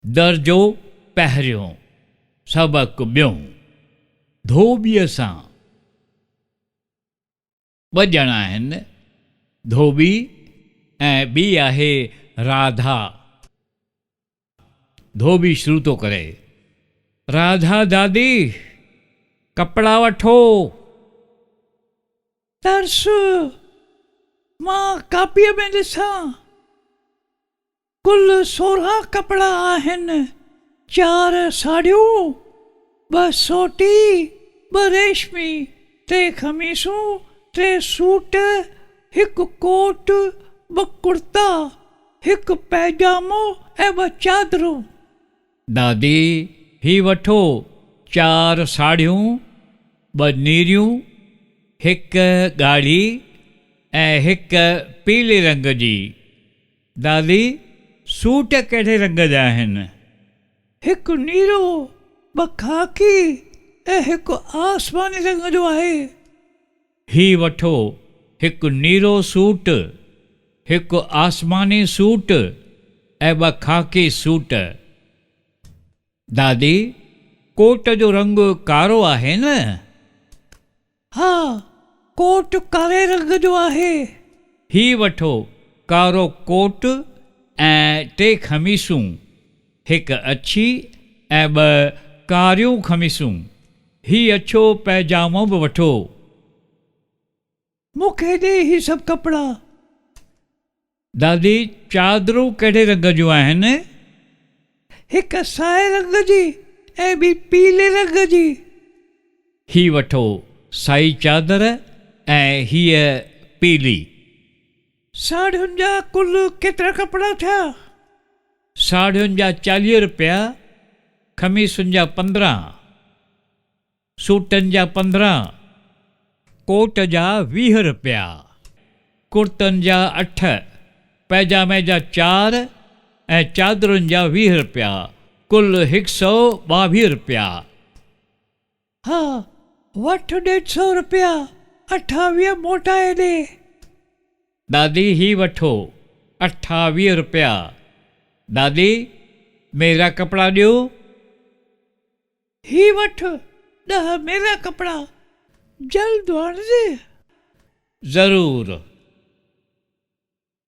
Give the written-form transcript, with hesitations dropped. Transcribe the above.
درجو پهريون، سبق ٻيون، ڌوٻيء سان. ٻه ڄڻا آهن، ڌوٻي ۽ ٻي آهي راڌا. ڌوٻي شروع ٿو ڪري، راڌا دادي، ڪپڙا وٺو. ترس، مان ڪاپيء ۾ ڏسان. ڪل 16 ڪپڙا آهن، چار ساڙهيون، ٻه سوٽي، ٻه ريشمي، ٽي قميصون، ٽي سوٽ، هڪ ڪوٽ، ٻه ڪڙتا، هڪ پئجامو ۽ ٻه چادرون. دادي، هي وٺو چار ساڙهيون، ٻه نيريون، هڪ ڳاڙهي ۽ هڪ پيلي رنگ جي. دادي، سوٽ ڪهڙي رنگ جا آهن؟ هڪ نيرو، ٻه خاڪي ۽ هڪ آسماني رنگ جو آهي. هي وٺو، هڪ نيرو سوٽ، هڪ آسماني سوٽ ۽ ٻه خاڪي سوٽ. دادي، ڪوٽ جو رنگ ڪارو آهي نه؟ ها، ڪوٽ ڪاري رنگ جو آهي. هي وٺو ڪارو ڪوٽ ۽ ٽي قميصون، هڪ اڇي ۽ ٻه ڪاريون قميصون. هي اڇو پئجامو به وٺو. مون کي ڏي هي سڀ ڪپڙا. دادي، چادرون ڪهڙي رنگ جون آهن؟ هڪ سائي رنگ جي ۽ ٻي پيلي رنگ جي. هي وٺو سائي چادر ۽ هيء پيلي. ساڙهين جا ڪل ڪيترا ڪپڙا ٿيا؟ ساڙهين جا 40 رپيا، قميصن جا 15. سوٽن جا 15، ڪوٽ جا 20 رپيا، ڪرتن جا 8، پئجامي جا 4 ۽ چادرن جا 20 رپيا، ڪل 122 رپيا. ها، وٺ 150 رپيا، 28 موٽائي ڏي. دادي هي وٺو 28 رپيا. دادي، ميرا ڪپڙا ڏيو. هي وٺ 10 ميرا ڪپڙا، جلد آڻجي. ضرور.